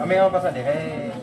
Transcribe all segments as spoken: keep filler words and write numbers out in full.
Kami ang pasal eh.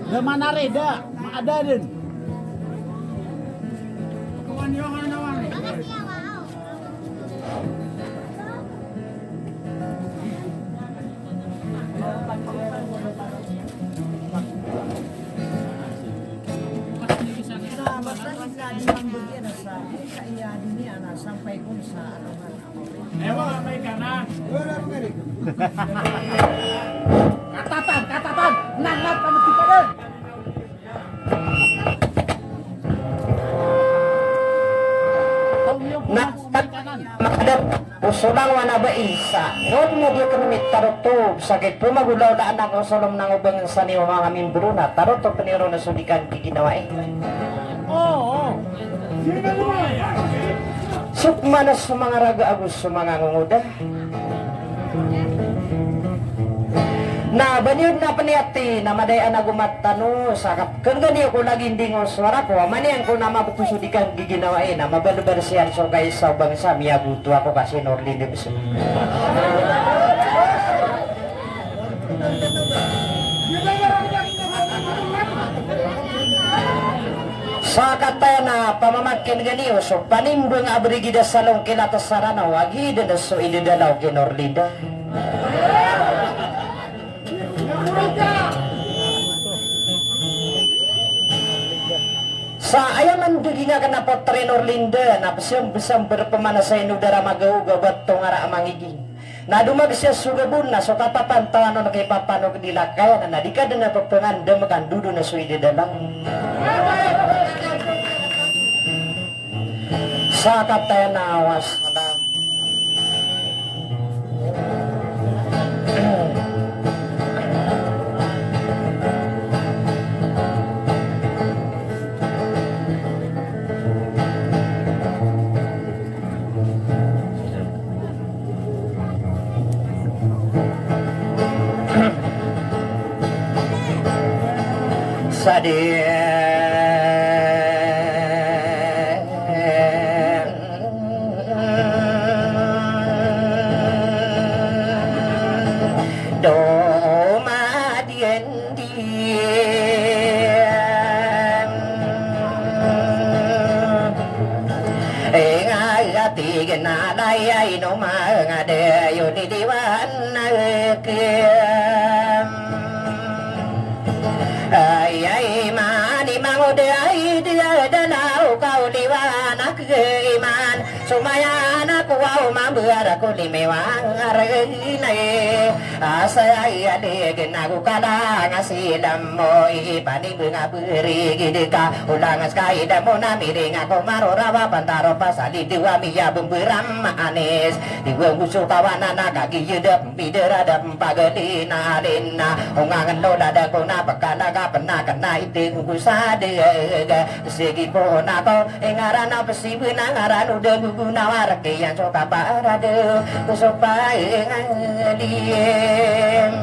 Da manarida, maada dn. Katatan, katatan, nangat kami di kanan. Na, makadap, o so langowan a bai sa, no, di na di kami tarotop, sakit po magulaw na anak o solom na ngobang sa niyo mga mimbro na, tarotop niyo ron na so di kan giginawai. Oo. Sokman a so manga raga ago so manga ngongoda. Na baniod na pniyati na madai a nagomat tano sa kap-, kanggan iyo ko lagid dn o sowara ko, a maniyan ko na mabto so di kan giginawai na mabalbal siyan so kaisa o bangsa, miyagoto ako ka si Norlin Debs. Sa kataya na pamamakin gani o so panimbang a brigida sa longkil a tasaranaw a gidn so idadalaw ki Norlinda. Sa aya man dn gina kna potri Norlinda na psambsambr pman sa ino dara magaw gabat tongara a mangigi. Na domag siya so gabon na so katapantawanon kay papanog di lakayan na di ka dn a pphangandam ka ndodo na so idadalaw. Sa kataya na wassalam. Sa di doma diyan Ingay a tig na dayay no manga dayo di diwan na kem. Ayay mani mangoday di Maya na ko aw mambear ko limiwa a rena e. Asay a di gena ko kalang a silam mo i panibeng a beri gid ka. Olangas ka idam o na miring ako marora wa pantaro pasal i di wa miya bemberam anis. Di wa nguso kawanan a kagiya da pembidera da pempagalina alina. Ongangen o da da ko na pekala ka pena kena iti nguso da ga. Segi pona ko, e ngaran a pesiben a ngaran o da gugunaw a rek iyan so kaparade, so paengaliyem.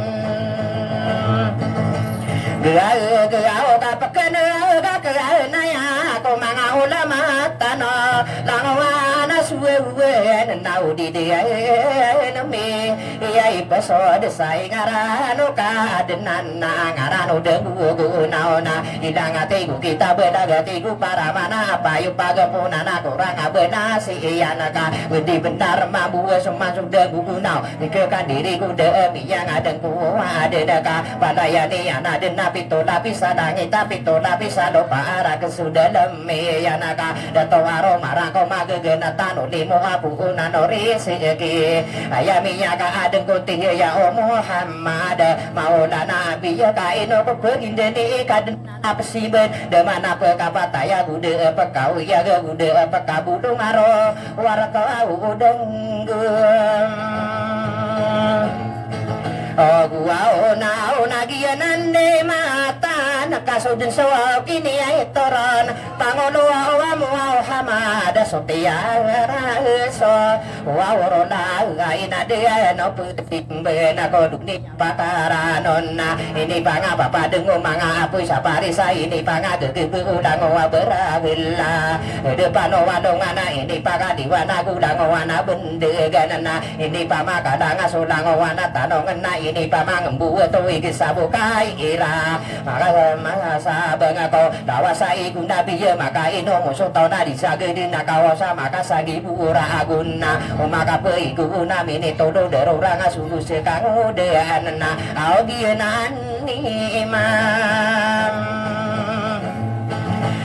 Gea, gea, o kapeken, gea, gea, naya, ko manga ulama tano, langowan a suwewen, na o di di, e, nemi. Iya ipesod sa i ngaran o Kadnan na ngaran o da gugunaw na. Ilang a tig o kitab a da ga tig o paramana a payo pagaponan a korang a bena si iyan ka. Wedi benar mambo a soman so da gugunaw. Ika kandiri ko da miyang a dengko a da da ka. Palayan iyan a da na pito lapis a langit a pito lapis a lopa a raken so dalem iyan ka. Dato a roma rangko magegena tano limo a poon a no risiki. Aya miyaka a dengko tiya o Muhammad. Maolana a biyaka ino ko pegindeni i Kadnan a pesiben. Da mana pekapataya go da pekawiya go da pekabolong a ro warta o denggo. O guwa o na o na giyanan di matan ka so den so kini ay toron. Pangolo a o a Muhammad so tiyara so. Wa o ro na a ina di a no putimbin a ko dugni pakaranon na. Ini panga papadeng o manga apoy sa parisa ini panga gegebe o langowa beragela. Depan o walongan a ini panga diwan a go langowan a bendegan na. Ini pama kalanga so langowan a tanongen na ini pama ngembuwa to igi sabukay ira. Maka, maka sabang ako, lawas a igo na biya maka ino mo so taw na di sagedi na kawasa maka sagi bura agon na. O maka pe igo na mini todo dero ranga sugo se kango de an na. Aw giya na ni imam.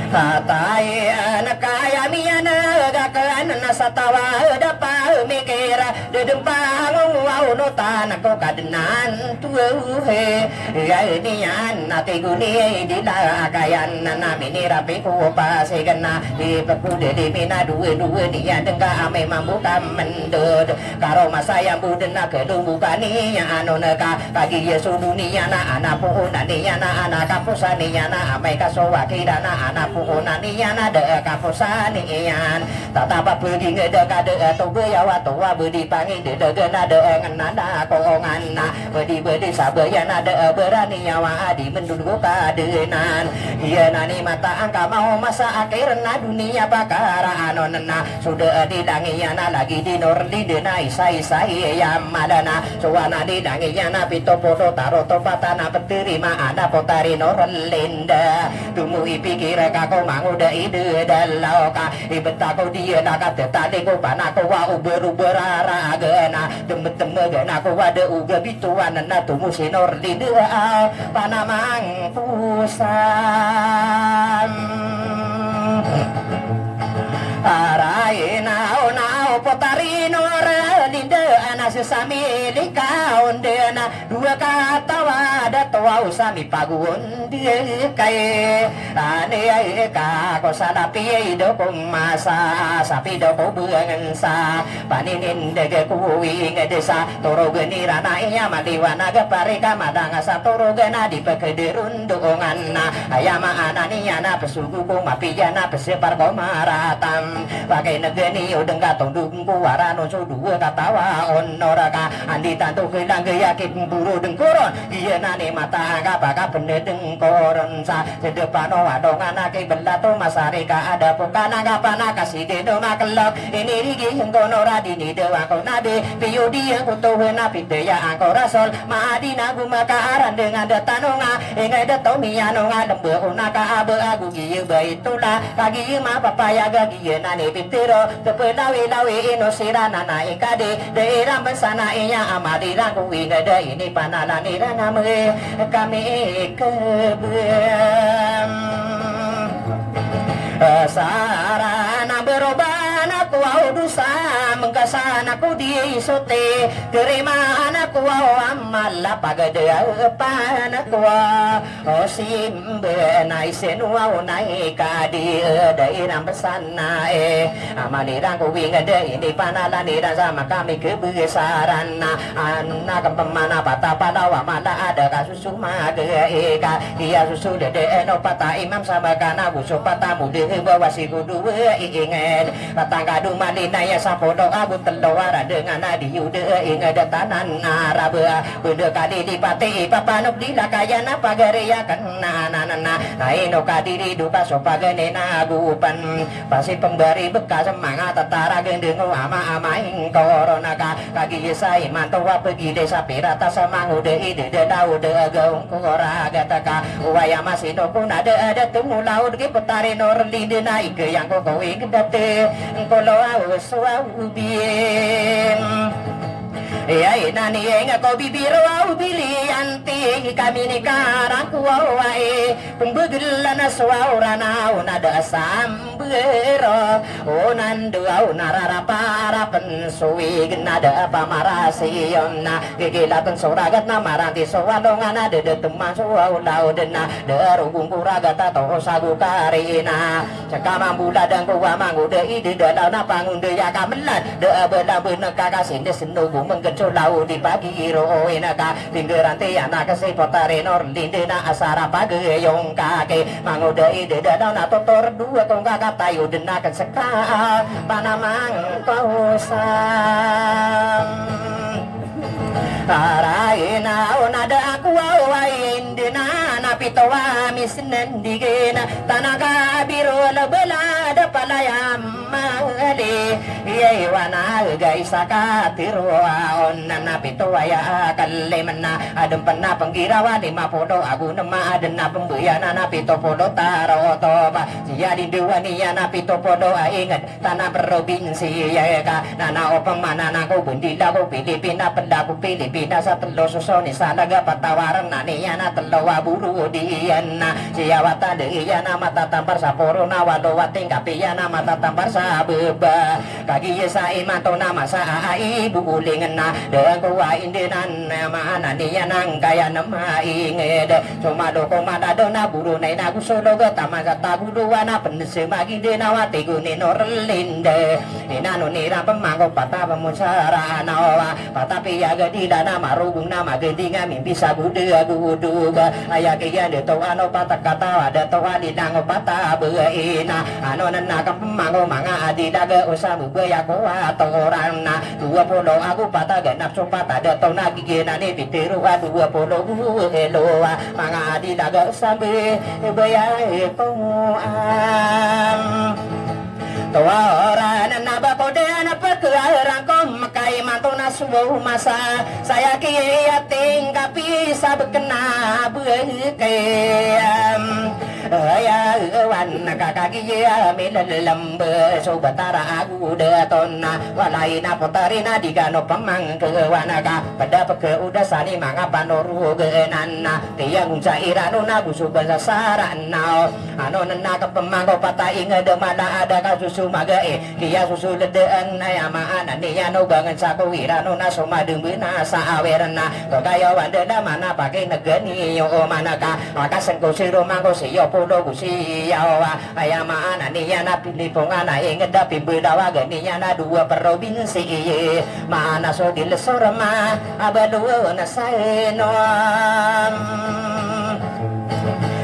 Atay an kaya miyan a gakan na sa tawa da pa mikira. Dedempa ngongwa o no tanak ko Kadnan tuwe uhe. Iya niyan na tig o ni dila akayan na na minirapi ko pasigan na. Ipekode di mina duwe duwe niyan dengka amay mambo ka mendod. Karo masayambo den na kelombo ka niyan ano neka. Kagiya so doniya na ana poon a niyan na ana kaposan iyan na amay ka so wakira na ana poon a niyan na de kaposan iyan. Tatapa peginged a kada a tobeyaw a towa bedi pangindedegen a de ngenanda kongan na bedi bedi sabeyan a de berani yawa a di mendulgo kadenan. Iya nani mata angka mao masa akir na doniya pakara anon na suda di langiyan a lagi di norlide na isa isa iya malana. Sowana di langiyan a pito podo taro topatana peterima ana potari norlinda. Tumu ipikir ka ko mangoda ide dalaw ka. Ibet ako diyan a katetali ko pana ko wa ober-ober a ragen a demet-demet na ko wa de oga bitowan na tomo sinor di de a panamang pusam. Aray na o na o potari nor di de a na sesami likaw de na. Dowa ka tawa da towa o sami pagoon di kay ani ay ka ko salapi do ko masa sapi do ko buangan sa paninin dege ko winged sa torogen iran a iya maliwanag pari ka madanga sa torogen a di pekederon doongan na aya maana niyan a pesugo ko mapiya na pesepar ko maratam. Pakinegen iyo dengka tondog ko wara no so dowa ka tawa onor ka andi tanto kelang gaya kit mburo dengkoron. Iya nani mata angka paka penedeng koron sa sedepan o adongan a kibela to masari ka ada pokan angka pana kasi deno makelok ini rigi hengkono radini dewa ko nabi piyo di angko towe na piteya angko rasol maadi na gumaka aran dengan de tanonga ingay de to miyano nga lembe ona ka abe ago giye baitula kagiye mapapaya gagiye nani pitero tepelawi-lawi ino sirana na ikadi de iran bensana iya amadi rangko ingay de ini panalani rangame kami kebem. Sarana berobana Kowa o dosa, mengkasan ako di sote, kerimaan ako a amal a pagadapan ako a o simba na isen wa o nai kadi da iran pesan na e. Amal iran ko winged ini panalan iran sa makami kebesaran na ano na kempemana patapalawa mala ada kasus Sumagay ka, iya sosoled eno pata imam sama kana guso pata mode bawa si kudu inged. Katangka dumalin aya sapolo ago telo ara dengan a di ude inged tanan Arab. Bede kali di pati ipapanok di lakayan a pagariyaken na na na na. Aino kadiri duka so pagane na ago pen. Pasi pembari bekas manga tatara gendeng o ama-ama ingkoro naka. Kagiya sa imanto a pegilay sa pirata sa mangode ide de laod a gaong ko ragat ka. Waya masino ko na de ada tumulaod ki petari no relinde na ige yang ko kawing date. Engkolo awas wa ubim. Iya inani eng ko bibiro wa ubilianti kami ni karang kuwa wa e. Pembegelan a swaw ranaw na da sambero. O nando aw na raraparapen sowig na da pamarasiyon na gigilaten so ragat na maranti so walongan na da da teman so aw laod na da rogon ko ragat a toro sago karina. Seka mambola dangko wa mangode ide da law na pangonde ya kamelan da bela beneka kasindes nogo mengked so laod i pagiro o ineka. Tinggeran ti anak si potari nor linde na asara pageyong kaki. Mangode ide da law na totor dua kong kakatayo den aken seka panamang kausam. Araina ona da aku awai inde na napito wa misnen digena tanaka biro lebela da palayam Mali, iya iwana ga isa ka tiro a on na napito aya akal lima na adem pena penggirawan lima polo ago nema aden na pembeyan na napito polo taro toba. Siya di dewan iya napito polo a inget tana probinsi iya ka nana openg mana na ko bendila ko Pilipina pela ko Pilipina sa telo sosoni sa laga patawaran na niya na telo a buru diyan na siya watan de iya na matatampar sa poro na walo wating kapiya na matatampar sa beba. Kagiya sa imanto na masa a ibu uling na dengko wa inde nan maana niya nang kaya na mainged. Somado ko madado na buru na inago solo ga tama sa tagudo wa na penese maginde na wati guni no relinde. Inano nira pemangko pata pemusara na wa pata piya ga dila na marugung na magedinga mimbisa gude ago uduga. Aya kiya de to ano pata katawa de to ani dango pata beina. Ano nena kempemangko manga adila ga usa mubaya ko atoran na dua polo ago pata ganap so pata de to na gigena ni pitero a dua polo gu elo a manga adila ga usa mubaya ko am. Towa ora na naba ko de na peke arang ko mekai manto na subo masa. Saya ki iya tingkapi sa bekena beke am. Aya wan na kakagi ya milalembe so batara agu de tona. Walai na potari na digano pemang ke wana ka. Pada peke uda sani manga panoru ge nana. Tiya ngunsa irano na gusu basa sara nao. Ano nena kepemangko pata inge de mala ada kasusu maga e. Kiya susu ledeen na ya maana niya no bangen sa ko irano na so madembe na sa awer na. Kekaya wande da mana pake negeni yo mana ka. Aka sengko siro mangko siyo polo gusi ya wa. Aya maana niya na pilipongan a inge da pibelawa ga niya na dua probinsi iye. Maana so di lesorma abalo na saenom.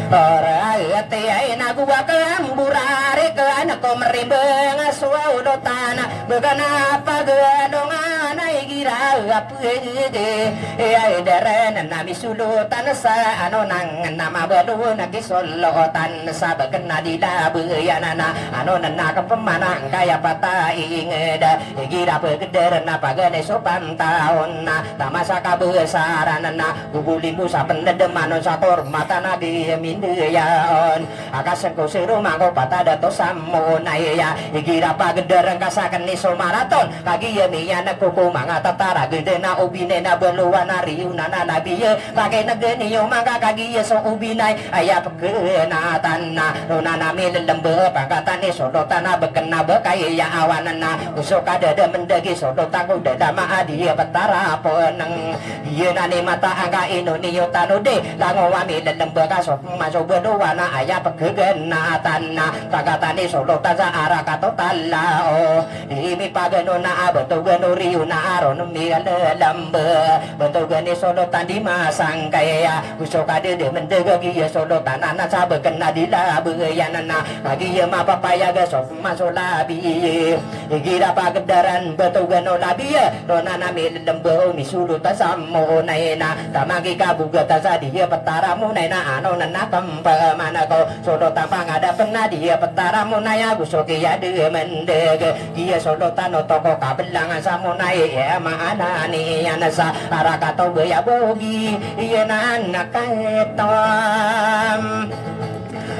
Ora ati ay naguwa ka amburare ka anak ko merimbang aswa ulotan. Begana pagalongan ay gira apwede. Ay daren na misulutan sa ano nang na mabalo na kisolotan sa begana di labeyan na ano na nakapemanang kaya patay ingeda. Igira pegeder na pagane so pantaon na tamasa kabesaran na gugulimbo sa penedemanon sa kormatan a di mindeyaon. Akasengko siro mangko patada to samonaya igira pageder ngka sakeni so maraton kagiya miyan kuku mangata Taragd na o binay na balowan a riyo na na labiya. Pakinegen iyo manga kagiya so o binay aya pegena tana. Rona na milelembeg pangkatan i solotan a beken a bekay iya awanen na. Oso ka dede mendegi solotan ko dede ma a di petara peneng. Iya na ni mata angka ino niyo tano de. Langowa milelembeg a so maso balowan a aya pegena tana. Pangkatan i solotan sa ara kato tala o. Di mipagano na a betogan o riyo na aron milelembe. Betogan i solotan di masangkaya. Oso ka dede mendeg a giya solotan a na sa beken a di labeyan na. Kagiya mapapayag a so maso labi. Igira pagedaran betogan o labi. Rona na milelembe o misolotan sa monay na. Tamangki kabogatan sa di petara monay na ano na na kempa manako. Solotan pangadapen a di petara monay ago so kiyade mendeg. Iya solotan oto ko kabelangan sa monay iya maana niyan sa ara kato baya bogi iya na na kaetom.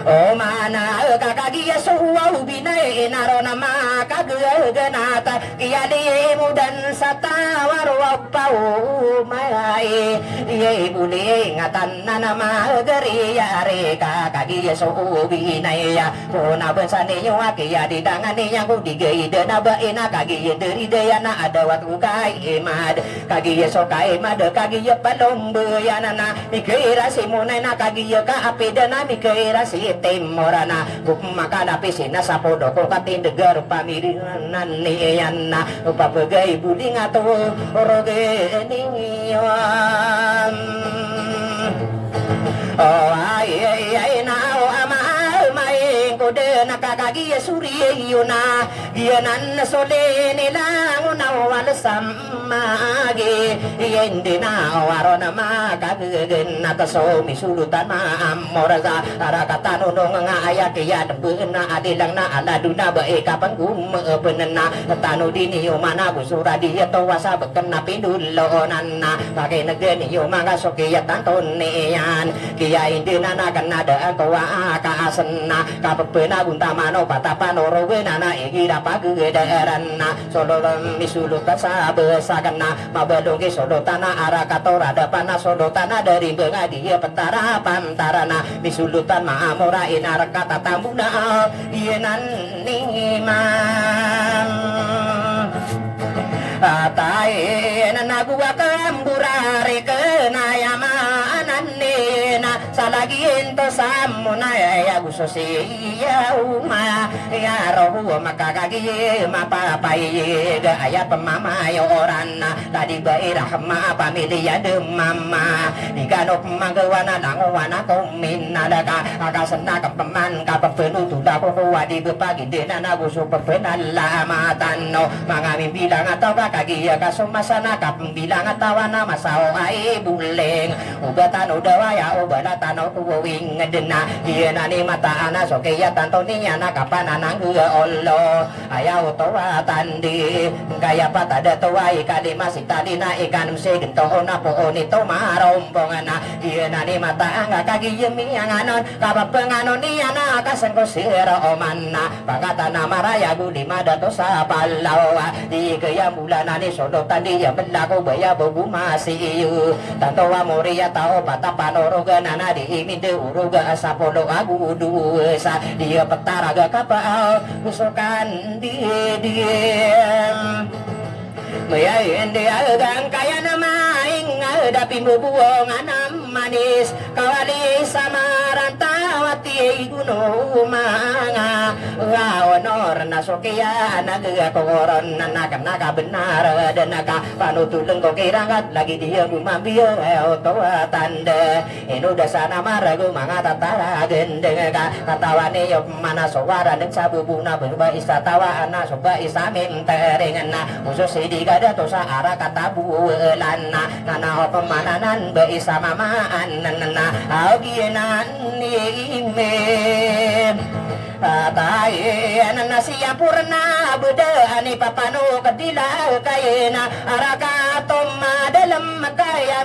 O mana ka kagiya so o binay na rona makagegen a ta Kiyalimo dan sa tawar o paomay. Iya i boli ingatan na na magari ari ka kagiya so o binay. Ko na bensan iyo a kiyadidangan iyan ko di gay den a ba ina kagiya dari daya na adawat ko kaimad. Kagiya so kaimad kagiya palombeyan na Mikaira si monay na kagiya ka apidan a mikaira si timor na. Gop makalapis ina sa podo ko katindegar pamirinan iyan na. Papagay boli nga to orogeniyon. O ay ay ay na o ama maing ko den a kakagiya suriyo na. Giyanan na solin ilang o nawal sa magi. Iya indi na o aron a makagegen a ta so misolotan a amor sa ara katanonong nga aya kiyademben a adilang na alado na ba ikapanggomeben na tano di niyo manago so radiya to wasa beken a pindolonan na pakinegen iyo manga so kiyatanto niyan. Kiya indi na na kena da ko a kaasen na Kapepenagontaman o patapan o rogen a na igira pagedaran na. Sololom misolotan sa besaken na. Mabalong ki solotan a ara katoradapan a solotan a dari bengadi petara pantara na. Misolotan maamora ina reka tatambo na. Iyanan ni imam. Atay na nago a kambora reken a yamanan ina. Salagin to sa monay ago so siyaw ma, ya roho makakagi mapapayig aya pamamayoran na ladi ba i rahma pamiliya de mama. Di kano pemagawa na langowan ako minalaka, akasen na kapeman kapepeno to da ko ko adi bepagide na nago so pepenalamatan no. Manga mimbilang a taw ka kagiya ka so masa na kapembilang a taw a na masa o ai buling. Oba tano dawaya o bala tano ko wawinged na. Iyanan i mataan a so kiyatanto niyan a kapananangge olo. Aya oto a tandi. Kaya patada to ai kalima si tali na ikanem si gento o na poon ito marompong na. Iyanan i mataan a kagiya miyanganon. Kapapanganon iyan a kasengko sira oman na. Pangkatan a maraya go lima dato sa palaw. Di kaya mula na ni solotan di ya bela ko baya bo gumasi iyo. Tanto a moriya taw patapan o rogen a na di iminde o roga a sapolo ago dowa sa di ya petaraga kapa a usokan di di. Maya indi a gangkaya na maing a da pimbubuong a na manis. Kawali sa maranta wati gunong manga wa onor na so kiya na ga koron na na ka na ka benar de na ka panutuleng ko kirangat lagi di ya gumambiya oto a tanda. Ino da sa na marago manga tatara gendeng ka katawan iyo mana so wara den sa bubu na berba isa tawa ana so ba isa mintering na. Oso si di ka dato sa ara katabulan na. Na na o pemananan ba isa mamaan na na na. Aw giyanan i ime. Atay na na siya purna beda ani papano kedila kayena. Ara kato madalem kaya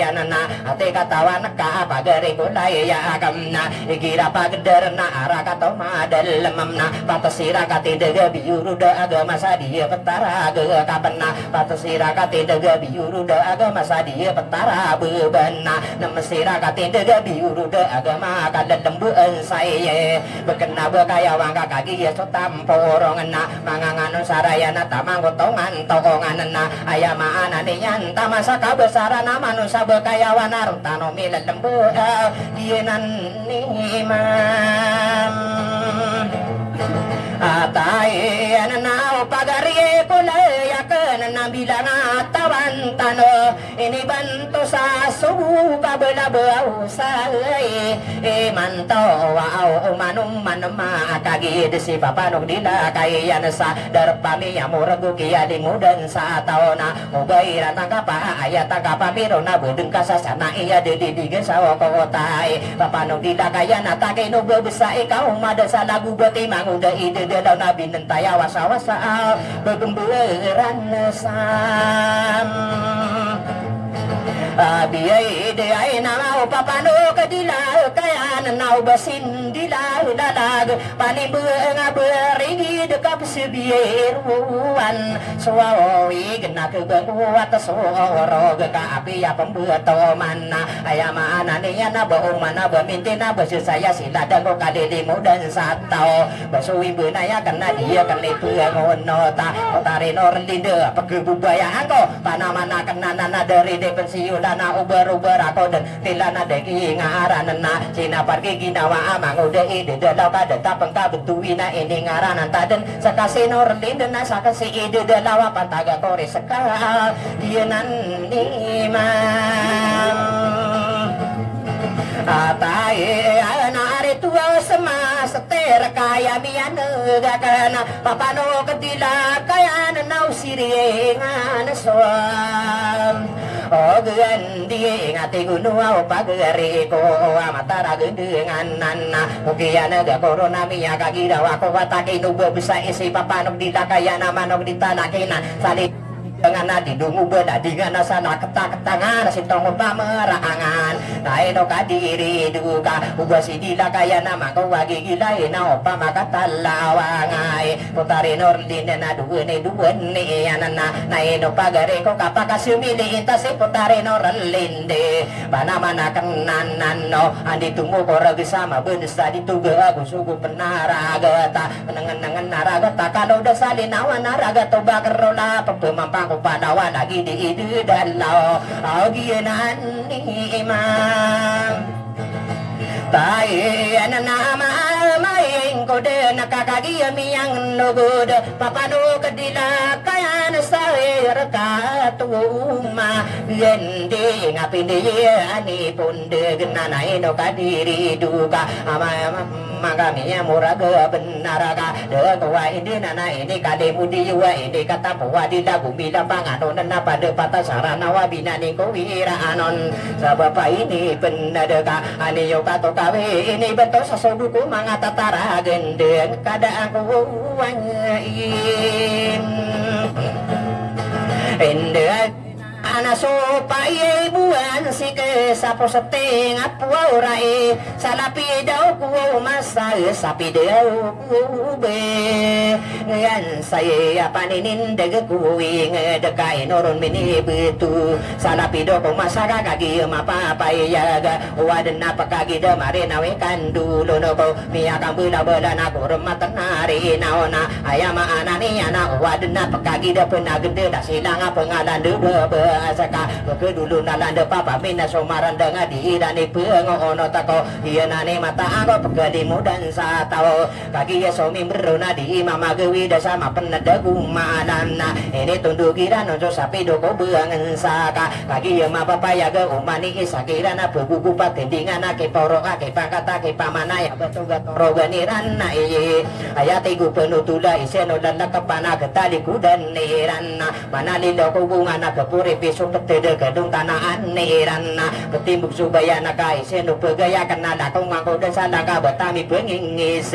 iyan na, ati katawan ka a pagari ko laya akam na, igira pagdar na ara ka to madalem na, patas iran ka tindeg a biyorod a agama sa di petara ge kapen na, patas iran ka tindeg a biyorod a agama sa di petara beban na, nemes iran ka tindeg a biyorod a agama ka lelembaan sa iye. Beken a ba kayawan ka kagiya so tamporong na, manganganon sa raya na tamang ko tongan tongan na, aya maana niyan taman sa kabesaran a manosa ba kayawan a ron tano milelembo, ah, giyanan ni imam. Atay anan a o pagari ko laya ken na bilang a tawan tano. Inibanto sa sobo ka bala ba o sa, eh, eh, manto wa o manom manom a kagid si papanog dila kayan sa darpa miyamorego kiyalimodan sa taw na. Oba iran tangkapa a aya tangkapa miro na bedeng ka sa sana iya dididegen sa o kotay. Papanog dila kayan a takino bebesa ikaw mada sa lago beti mangoda idedelaw na binentaya wasa-wasa a begemberan sam. Abiyay diyay na o papanog dila kayan na o basin dila lalag. Panimba nga berigi deka pesebiruan. Suawi gena kebang kuat suorog ka api ya pembetoman. Aya maana niyan na ba oman na ba minti na ba sesaya sila dan ko kalilimo dan sataw. Ba suwi benaya kena dia kena itu ya ngono ta. Kotari no rendinde pekebubayaan ko. Panamana kena nana dari de pensiulan na uber-uber ako dan Tila na dagi ngaran na sinapar ki ginawa a mangoda idedelaw ka deta pengka betuwi na ini ngaran antaden saka sinor linden na saka si idedelaw a pantaga kori seka giyanan ni imam. Atay ana ari tuwa sema seter kaya miyan gakana Papano kedila kayan na o siringan so. O gendi ngati guno o pagari ko a matara gedengan nana. Okiyan ga korona miya kagirawa ko watakin o bebesa isi papanog dila kayan a manog di talakinan. Sali Ngana di dungo bala di ngana sana keta-keta ngana si tongo pameraangan. Na ino kadiri duka uba si dila kaya na mangko wagi gila ina opa makatalawangai. Putari no rlinde na duwen i duwen ni iyanan na. Na ino pagari ko kapakasumili inta si putari no rlinde. Bana mana kenanan no andi tumbo ko ragi sama benesa di tuga aku sugu penara gata. Nengen-nengen a ragat a kalo da salinawan a ragat o bakero la pepemampang ko panawan a gidi idi dalaw. Aw giyanan ni imam. Tayi anan a ama ama ingko de na kakagiya miyang nogod. Papano kedila kayan sa reka tuma. Gendi ngapindi ani pondeg nana ino kadiri duka. Ama ama Mangkami a moraga benar ka de ko wa indi nana indi kali mudi wa indi kata ko wa di dagu bila pangano nana pada pata sarana wa binani ko wira anon sabapa ini benar ka ani yo kato kawi ini bento sasodu ko manga tatara gendeng kada aku wa in indi Ana so paiyay buwan si ke sapo seteng a puwa orai. Salapi daw ko masa sapi daw ko be. Ngayan saya paninin dege ko wing deka inoron mini betu. Salapi daw ko masa kakagi mapapaiyaga. Waden na pekagi da mari na we kandulo no ko. Miyakambela-bela na ko rematen ari na ona. Aya maana niyan na o waden na pekagi da penagende da sila nga pengalan de bebeseka. Bekedolo na lande papa mina so marandang a di iran i pengoonot ako. Iyan ani mata ako pekadimo dan sa taw. Kagiya so mimbero na di mamagewi da sa mapened a gumalan na. Ini tundog iran on so sapi do ko beangen saka. Kagiya mapapayag a omani isa kiran a pegugupat tindingan a kiporo a kipangkat a kipamanaya. Batogat rogan iran na iyi. Aya tigo peno tola isen o lalakapan a ketalikodan iran na manalilo ko gongan a keporipi So ptd ka dong tanaan iran na ptimbog so bayan a ka isen o pgaya kna lakaw ngangko dn sa laka btami pngingis.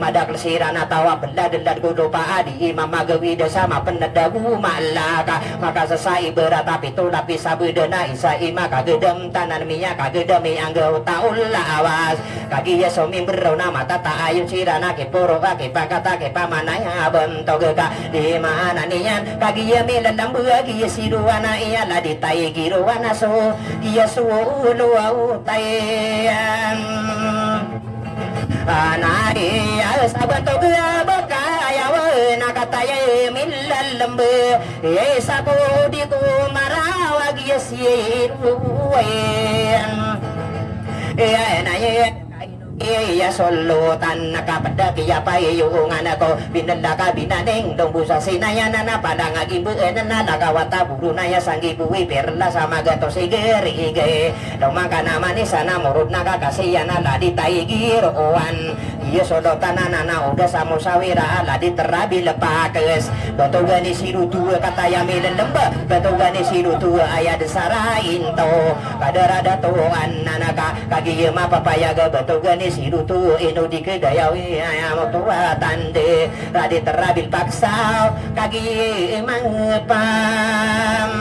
Madakl siran a taw a pndadlad ko lopa a di i mamagawid sa mapnd a go malaka. Makasasa i brat a pito lapis a bd na isa i makagdam tanan miya kagdam i anggaw taw lawas. Kagiya so mimbraw na matataay siran a kiporo a kipangkat a kipamanay a bntog ka di maana niyan. Kagiya milndmb a giya si rowan a iyala di tay girowan a so giya so olo a utay. Ana iya sa bntog a bakayaw na kataya milndmb. Iya sa ko di ko maraw a giya si rowan. Iya na iya. Iya solotan na kapda kiya paiyongan ako. Binlaka binaning dong bosa sinayan na palang a gimbeen na lakaw a taboro na iya sanggi bowi perla sa magatos i gerige. Dong mangka na manis a na morod na kakasiyan a ladi tay girowan. Iya solotan na na oda sa mosawira a ladi trabil pakes. Btogan i si roto a kataya milndmb. Btogan i si roto a aya dn sarain to. Kadar a datoan na na ka kagiya mapapayag a btogan i si roto ino di kdayaw i aya moto a tande. Radi trabil paksaw kagiya mangpam.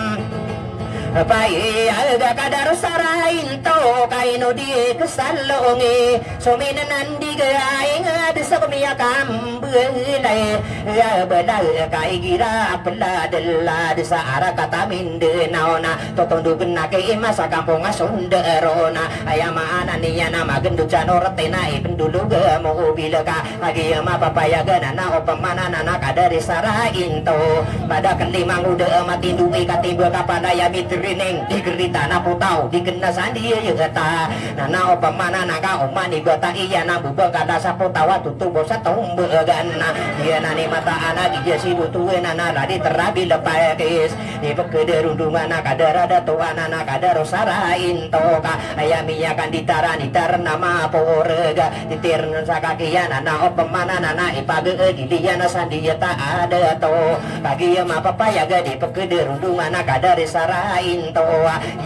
Payag a kadar o sarain to ka ino di ksalongi. So minanandig a ingd sa ko miyakambelay. Iya belay ka igira a pladlad sa arak a tamin dn a ona. Totondog na ki ima sa kampong a sondaro na. Aya maana niyan a magndod sa norte na ipndolog mo o bilka. Kagiya mapapayag a na opama na na kadar i sarain to. Madakl i mangoda a matindo i katimbak a palaya mitrining. Di grita na potaw, di kna sandi yata. Na na opama na na ka oman i bata iyan a bobangkala sa potaw a totobo sa tombagan na. Iya na ni mataan a giya si roto na na radi trabil pakis. Di pkd rondongan a kadar a datoan a na kadar o sarain to ka. Aya miyakan di taran i taran a maporeg. Di tirn sa kakiyan a na opama na na ipagdiliyan a sandi yata a dato. Kagiya mapapayag a di pkd rondongan a kadar i sarain to.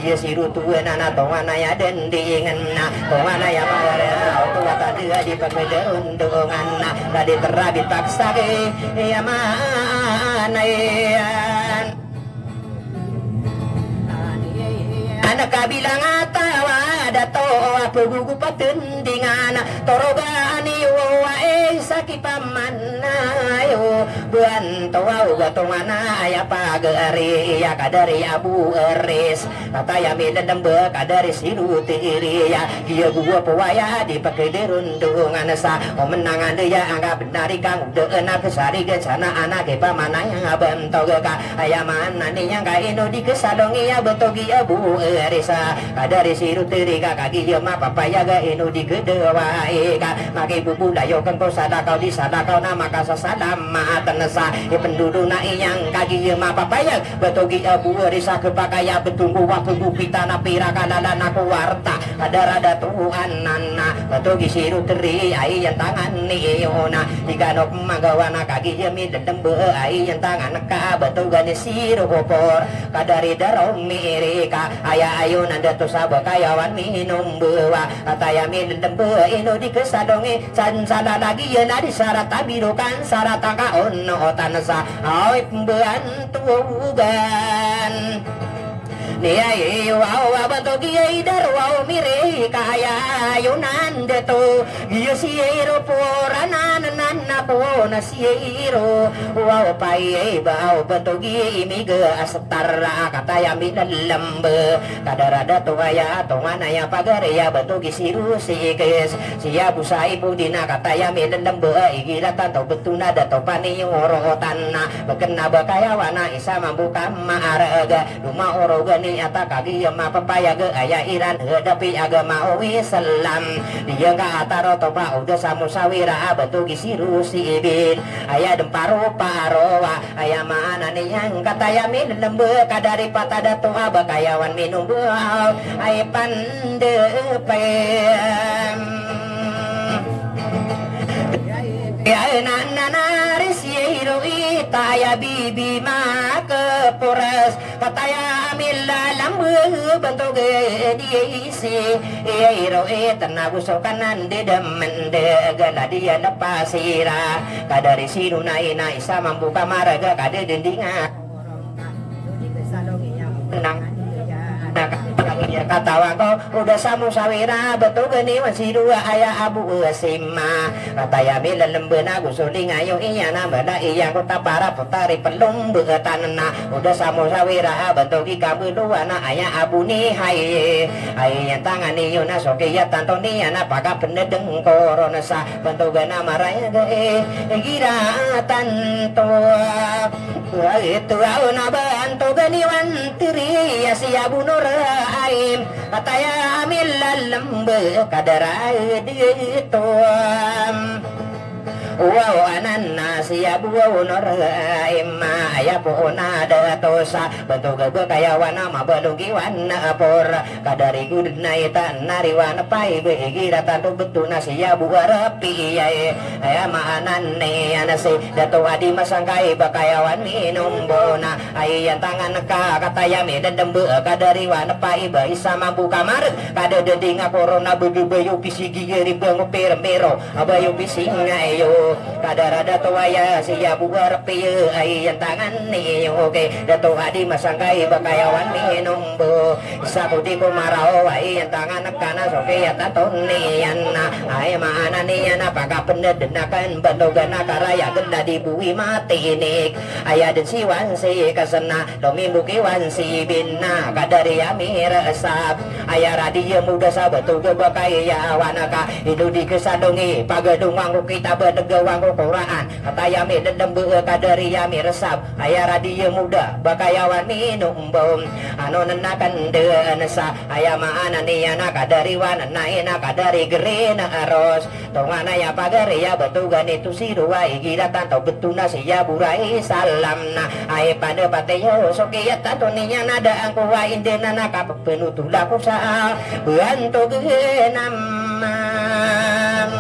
Iya si roto na na tonganay a dndingen na. Tonganay a mawara oto a tadi a di pkd rondongan na. Radi trabil paksa ki iya maanayan. Ana kabilang a taw a dato a pgogopat dn dingan. Torogan iyo a isa kipamanayo. Banto a oga tonganay a pagari iya kadar i Abu Eris. Kataya milndmb kadar i si roto iri iya. Giya gowa powaya di pkd rondongan sa. Oman a ngandaya angka bnar i kangodaan a psarig sana ana kipamanay a bntog ka. Aya maana niyan ka ino di ksalongi a btog i Abu Eris a kadar i si roto iri ka kagiya mapapayag a ino di kdawai ka. Makibobolayo kn ko salakaw di salakaw na makasasalamaten sa ipndodona iyan kagiya mapapayag. Btog i Abu Eris a khapakay a btong ko wa pgopitan a pirak a lalan a kowarta. Kadar a datoan na na btog i si roto iri a iyan tangan iyo na. Di kano pmagawa na kagiya milndmb a iyan tangan ka btogan i si ropor. Kadar i daraw mi iri ka aya ayonan dato sa bakayawan minombawa. Kataya milndmb ino di ksalongi. San sa lalagiyan a di sarat a birokan sarat a kaonootan sa. Awi pmbantogan. Niya iyo aw a btog iya i daraw aw miri ka aya ayonan dato. Giya si iro poranan na na poon a si iro. Aw pay ba aw btog i imiga a star a kataya milndmb. Kadar a dato aya tonganay a pagari a btog i si Rosi Ikis. Si Abu Saipudin a kataya milndmb a igira tanto btona dato paniyorootan na. Bkn a bakayawan a isa mambo ka maarag. Doma orogan i ata kagiya mapapayag aya iran hadapi agama o Islam. Diya ka a taro topa oda sa mosawira a btog i si Rosi Ibin. Aya dn paroparo a aya maana niyan kataya milndmb kadari patada to a bakayawan minombo ay pandepay. Ya na na na ris ya iro ita ya bibi maka. poras, kataya a milalamba bantog di isi, iya iro i tnago so kanan di dmndg, galadi a dpasira, kadari sino na ina isa mambo ka marga, kadadndinga. Nang, nang, katawan ko, o da sa mo sawira, btog iyan iwan si dowa, aya a bo a sima. Kataya milalamba na go so lingayo iyan a mala iyan ko tapara potari plomba tanan a. O da sa mo sawira, btog i kambalowa na aya a bo niyan. Ay, iyan tangan iyo na so kiyatanto niyan a pakapndg ko ron sa. Btog iyan a marayag i, igira tanto. Ito aw na bantog iyan iwan tiri a si Abu Nur Aim. Kataya a milalamba kadara dito. Wow, anan na si Abu Nur Aim, aya poon a dato sa bantog a bakayawan a mabalog iwan a por. Kadari go dn a ita na riwan a pay ba igira tanto bto na si Abu Rapi iyai. Aya maana niyan a si Dato Adi Masangkay ba kayawan minombo na. Ay iyan tangan ka kataya midadamba kadari wan a pay ba isa mambo ka marg. Kadadndinga korona bgbayo pisigi gari bango pirmiro. Abayo pising ayo. Kadara dato aya si Abu Rapi iyai, iyan tangan iyo. Okay, Dato Adi Masangkay ba kayawan minombo. Isa ko di ko maraw, ay iyan tangan ka na so kiyatanto niyan na. Ay maana niyan a pakapndg na kan bantog a karayag na di bo i matinik. Aya dn si wan si kasna, lomimbo ki wan si bin na, kadari a mirsab. Aya radi a moda sa btog a bakayawan ka, ino di ksadong i pagadong angko kitab a dgaw angko Qur'an. Kataya midadamba kadari a mirsab. Aya radi a moda ba kayawan minombo. Ano na kandn sa, aya maana niyan a kadari wan na ina kadari grin a ros. Tonganay a pagari a btog iyan ito si dowa igira tanto bto na si Abu Rai salam na. Ay panda patay iyo so kiyatanto niyan a da angkowa indn a nakap pnotol ako sa bantog iyan a mam.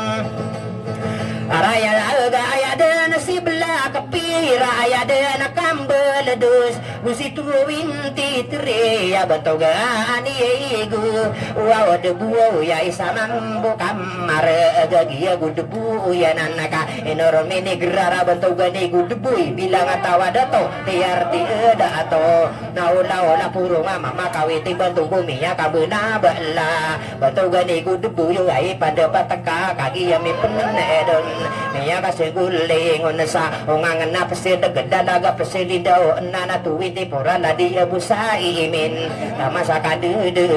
Araya laga aya dn si blak pira aya dn a kambldws. Go si twenty-three a btog iyan igo. Waw dbo iya isa mambo ka marg a giya go dbo iyan a naka. Ino ron minigrara btog iyan igo dbo i bilang a taw a dato. Tiyarti a dato. Na ola-ola poro nga mamakawiti bantog o miyakabna bala. Bantog iyan igo dbo iyo ay panda patka kagiya mipn edon. Miyakasnggoling on sa ongangen a psindg dalaga psilidaw na na twenty-four a ladi a bo sa imin. Tama sa kadede.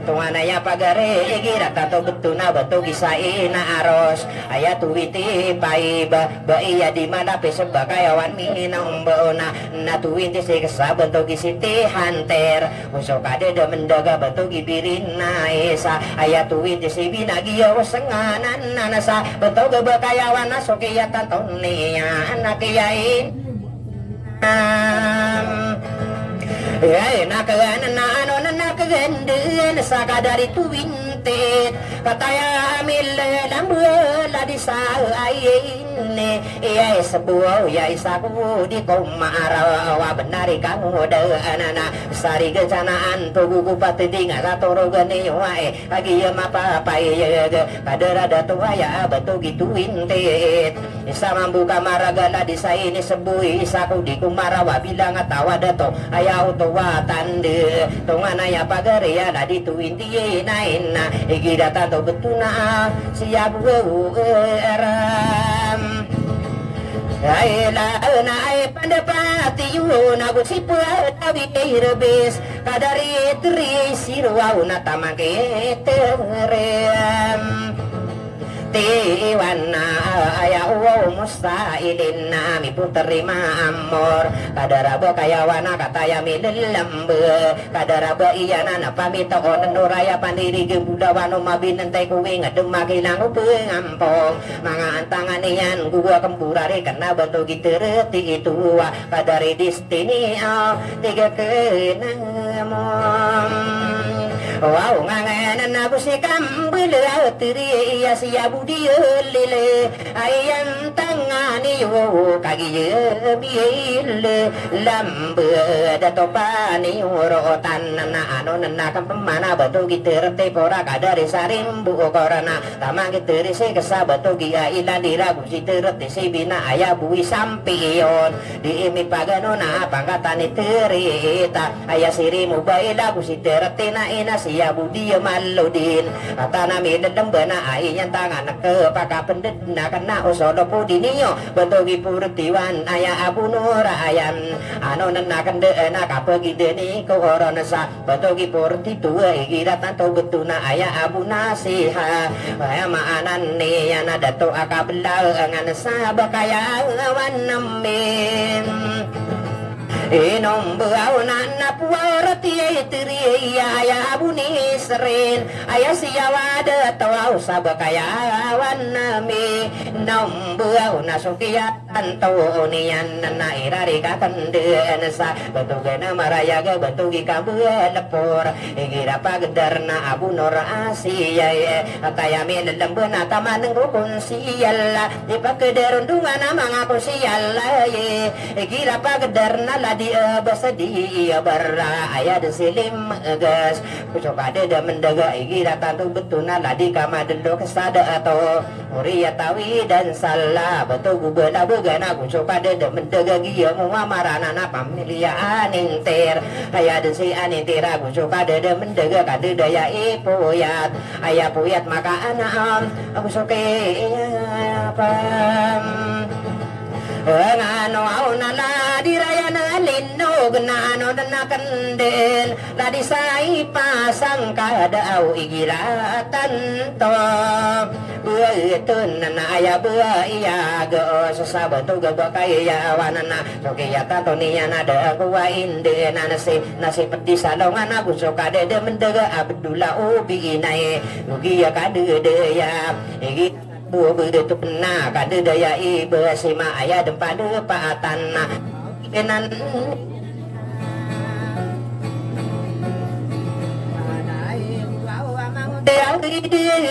Tonganay a pagari igira tanto bto na btog isa ina aros. Aya twenty-five ba iya di malapis ba kayawan minombo na. Na twenty-six a btog i City Hunter. Oso kadede mendaga btog i Birinais. Aya twenty-seven a giya o senganan na sa btog a bakayawan a so kiyatanto niyan a kiyain. Ay, na kagana na ano na na kaganda sa kadari twenty. Kataya a milalamba ladi sa ayin. Iya isbo iya isa ko di ko maaraw a bnar i kangoda anana. Sarigan sana anto gogo patindinga sa torogan iyo ay. Agi iya mapapayag. Kadara dato aya a btog i twenty-eight. Isa mambo ka maragal a di sa inisbo i isa ko di ko maraw a bilang a taw a dato. Aya oto a tanda. Tonganay a pagari a ladi twenty-nine na. Igira tanto bto na a si Abu Aram. Ay la na ay panda pati iyo na go si pwatabi irbis. Kadari tiri siro aw na taman ki terem. Tiwan na aya uwa musa ilin na mi putri maamor. Kadara ba kayawan a kataya milalamba. Kadara ba iyan a na pamita o na noraya pandiri gembudawan o mabinantay ko wing a demakilang o pengampong. Manga antangan iyan guwa kemburari kena bantog i tereti ito a. Kadari distini a tiga kenamon. Waw, ngangan ago si kambel a tiri iya si Abu Diyalil. Ayan tangani yo kagiya miyil. Lamba da to pani orotan na ano na kapemana ba to giterte pora kadari sarimbo korana. Tamang giteri si kesa ba to giya ilan dira go si terte si bina aya bui sampiyon. Di imi pagano na pangkatan i terita. Aya siri mo ba ila go si terte na ina si Abu Diya Malodin. Atan ami dedemba na ayan tangan ke pakapended na kena osolo po di niyo. Ba to gi purtiwan aya Abu Nurayan. Ano na kende na kapagideni ko oron sa Ba to gi porti tuwa igira tanto beto na aya Abu Nasiha. Aya maana niyan a dato a kabelaangan sa bakayawan ami. Inombo aw na napuwa orati ay tiri iya aya Abu Nisrin. Aya siyawa dato aw sa bakayawan ami. Nombo aw na sukiya Tanto niyan na irari ka kenden sa ba to gana marayag ba to gi kabelepor. Igira pagedar na Abu Nur Asiya, ataya minelemben a taman ngkokon siyal. Di pagedar ndongan a manga ko siyal. Igira pagedar na ladi, eh, besedi, eh, bara aya den silim, eh, gas. Kusok ade da mendaga igira tanto beto na ladi kama dendo kesada ato. Ori a tawi dan sala ba to go bala ba gana go so kada da mendaga giya mo a marana na pamilya anintir. Aya den si anintir a go so kada da mendaga kada da ya ipoyat. Aya poyat maka anam. Ago so ke iya pam. Ngano aw na ladi raya na linog na ano na kenden. Ladi sa ipasang ka da aw igira tanto. Bua ito na na aya bua iya ga o sasaba to ga ba kaya ya awan na. So kiya tanto niyan a da ko wa inde na nasi, nasi pedi salongan a go so kada da mendaga Abdullah obi inay. Go giya kada da ya. Igi Bo bedeto na kadedaya iba sima aya dempa depa atan na. Kenan.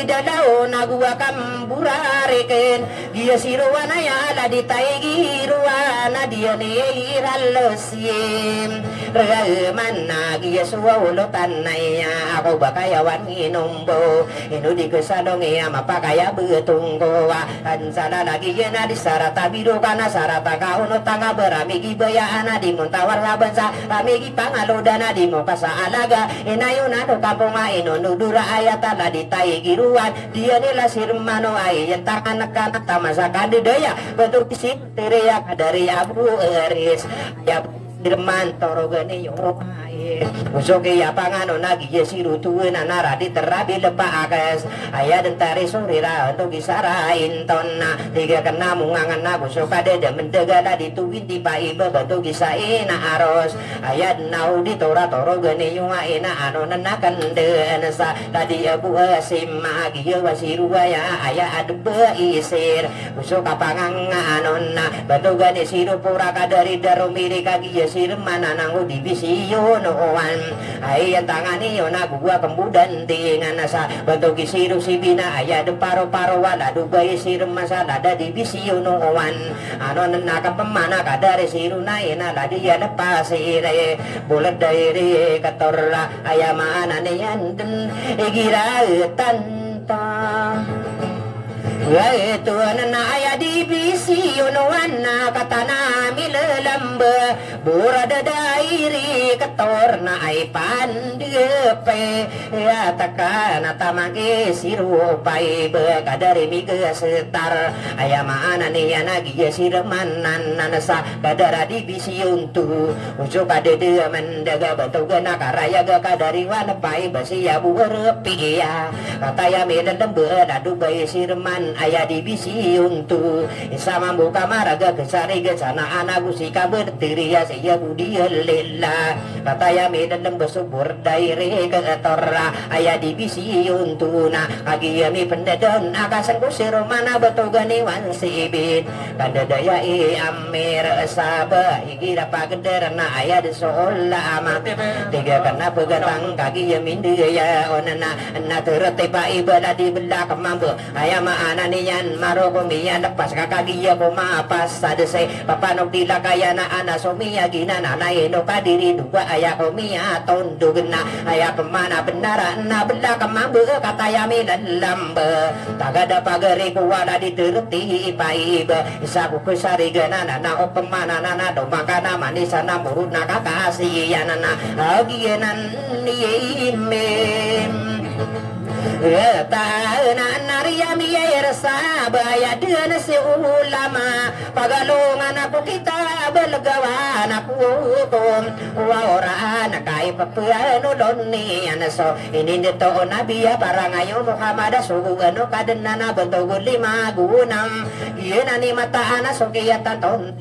Dalaw na go a kamburariken. Giya sirowan aya ladi tay girowan a diyan i ralesiyem. Ragaman na giya suwa olotan na iya ako ba kayawan inombo. Ino di kesadong iya mapakaya betongkowa. Ansala lagi iya na di sarata biro kana sarata kaono tanga berami gi baya ana di montawar saban sa rami gi pangalodan a di mo kasaalaga. Inayo na do kaponga ino no dura aya tala di tay girowan. Diyan ila sirmano ay iya tangan kana tamasa kadedaya. Betul isi tereya kadari Abu Eris. Aya Sirman torogan iyo. Usok iya pangano na giya siro tuwa na nara di terabi lepa akas. Aya den tari sorira oto gi sara inton na. Tiga kena mungangan na go so kada da mendaga na di tuwin di pa iba ba to gi sa ina aros. Aya den na odi tora torogan iyo a ina ano na nakenden sa. Tadi abu asim a giya wa siro aya aya adeba isir. Go so kapanganganon na batogan i siro pora kadari da romiri kagiya sirman a nango di bisiyo nowan. Ay, antangan iyo na go a kembodan di ngana sa batog i siro sibina aya de paro-paro wala do ba i sirman sa lada di bisiyo nowan. Anon na kapemana kadari siro na ina ladi ya lepas iri boled da iri ketor la aya maana niyan den igira tanta. Ito na aya di bisiyo nowan na katana milelembe. Bora da dairi ketor na ay pandepe. Ya taka na tamang i siro pay be kadari migesetar. Aya maana niyan a giya sirman nan sa kadara di bisiyo nto. Oso kadede mendaga batogan a karayag a kadari wan pay basi ya bo repiya. Kataya milelembe na do ba i sirman Aya di bisi onto, isa mambo ka marag a kasarigan sa na anago si kaber tiri a siya bo di lila. Kataya mi lelem ba sobor dai ri ke tora. Aya di bisi onto na kagiya mi pendedon a kasengko si romana betogan i wan si ibin. Kandedaya i amir saba igira pageder na aya di so ola ama. Tiga kena pegatang kagiya mi ndaya onena. Na terete pa iba ladi belak mambo. Aya maana niyan, maro ko miyalepas ka kagiya ko mapas sa desay. Papanok di lakaya na ana so miyaginan a na ino kadiri dowa aya ko miyatondog na. Aya pemana benara na belak mambo kataya mi lelamba. Tagada pagari ko wala di tereti ipaiba. Isa ko kesarigan a na na o pemana na na do makana manisa na murut na kakasiyan na. Agiyanan ni imim. Wata na nariya miyay resa baya dena si ulama. Pagalongan ako kitab, legawan ako hukum. Wa ora na kay papanolon iyan so. Ini nito o Nabi ya parangayo Muhammad so gugano kadena na bentog lima gunam. Iyan ani mataan so kiyataton.